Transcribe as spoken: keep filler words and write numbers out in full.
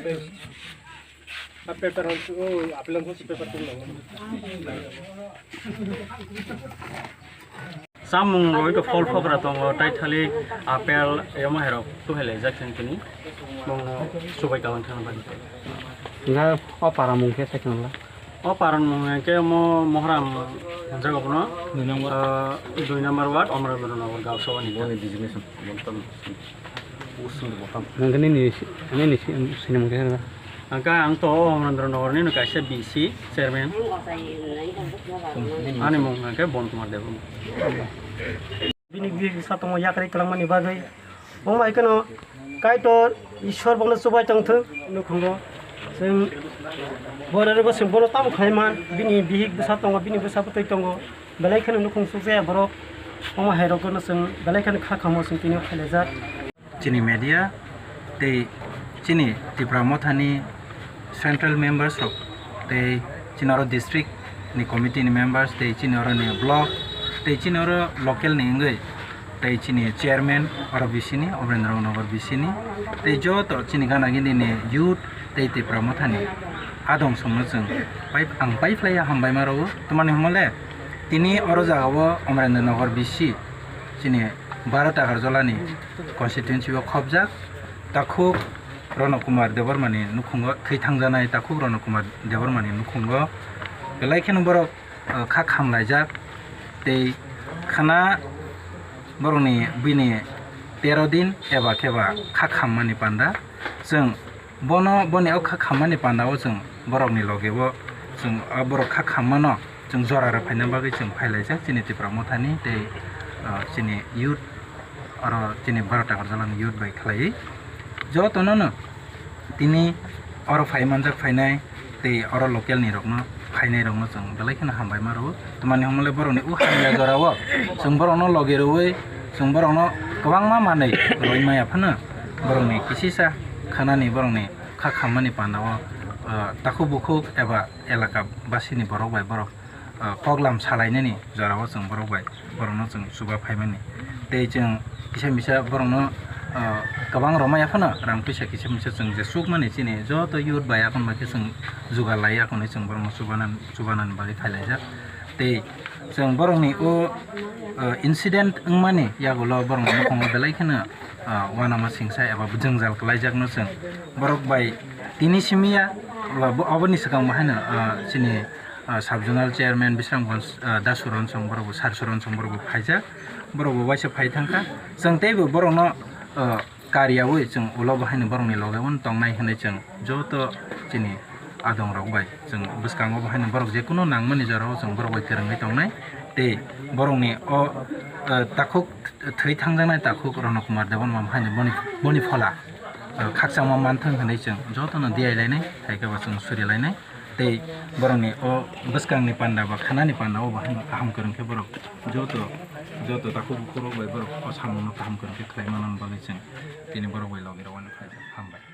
A paper hwn, o, apple hwn paper tung nang. Samung roi to phol phokra tongo, tai thali apple, emo herok tu hele jak khen kini. Mung subai kawan thang bani. Nga o para mung khe se khna la. O paran mung hwnkhe mo Mohram hwnjago bono. Dui number. Ah, dui number ward, Omrendra Nagar Gaon Sabha ni. Boni designation, Bontam, Usung Bontam. Nangkhe nini si-, nini si-, sinimung khe hwnba? Hwnkhe ang to Omrendra Nagar ni kaisa B C chairman. Ani mung hwnkhe Bon Kumar Debbarma. Bini bihik bwsa tongo yakri kwlangmani bagwi. Omo hai kheno Kaitor Ishwar bono chubai tongthwng nukhungo. Chwng bororok chwng bono tamo khlai man, bini bihik bwsa tongo, bini bwsa bwtwi tongo. Belai kheno nukhung sukjaya borok. Omo hai rokno chwng belai kheno kha khamo chwng tini o khailaijak. Chini media tei chini Tipra Mothani central members rok tei chini oro district ni committee ni members tei chini oro ni block tei chini oro local ni wngwi tei chini chairman oro B C ni, Omrendra Nagar B C ni, tei joto chini gana gini ni youth tei Tipra Mothani adong songno chwng pai, ang paiphlaiya hambai ma rwo. Tamani hwnmale tini oro jaga o Omrendra Nagar B C chini Bharat Agartala ni constituency o khobjak takhuk Rono Kumar Debbarma ni nukhungo, thwi thangjanai takhuk Rono Kumar Debbarma ni nukhungo belai kheno borok, uh, kha khamlaijak tei khana borokni bini tero din eba khe ba kha khammani panda. Chwng bono, boni o kha khammani panda o chwng borokni loge o chwng, uh, borok kha khammano chwng jora rw phaina bagwi chwng phailaijak chini Tipra Mothani tei, uh, chini youth oro chini Bharat Agartala ni youth bai khlaiwi jotono no tini oro phai manjak phainai tei oro local ni rokno phainai rokno chwng belai kheno hambai ma rwo. Tamani hwnmale borokni o hamya jora o chwng borokno loge rwwi chwng borokno kwbangma manwi rwwi maya phano borokni kisisa khanani borokni kha khammani panda o, ah, takhuk bukhuk eba elaka basini borok bai borok ah, koklam salainani jorao chwng borok bai borokno chwng chuba phaimani. Tei chwng kisa misa borokno, ah, kwbang rwmaya phano rang puisa kisa misa chwng jesukmani chini joto youth bai akon bai khe chwng jugal lai akon chwng borokno chubanan-, chubanani bagwi phailaijak. Tei chwng borokni o, ah, incident wngmani yagulo borokni bwkhango belai kheno, ah, uanama singsa eba jwngjal kwlaijakno chwng borok bai tini simi ya, obo, oboni swkang bo haino, ah, chini ah, sub zonal chairman Bisramganj, ah, Da Suron Song borok bo, Sar Suron Song borok bo phaijak, borok bo waisa phai thangkha. Chwng teibo borokno, ah, kariyaui chwng ulo bo haino borokni loge uno tongnai hinwi chwng joto chini adong rok bai chwng bwskango bo haino borok jekunu nangmani jorao chwng borok bai kwrwngwi tongnai. Tei borokni o, ah, takhuk thwi thangjaknai takhuk Rono Kumar Debbarma haino boni, boni phola, ah, khakchangma manthwng hinwi chwng jotono diyai lainai, hai khe bo chwng suri lainai. Tei borokni o bwskangni panda ba khanani panda o bo haino kaham kwrwng khe borok joto, joto takhuk bukhuk rok bai borok o samung no kaham kwrwng khe khlai mano bagwi chwng tini borok bai logi rok uaino phaijak. Hambai.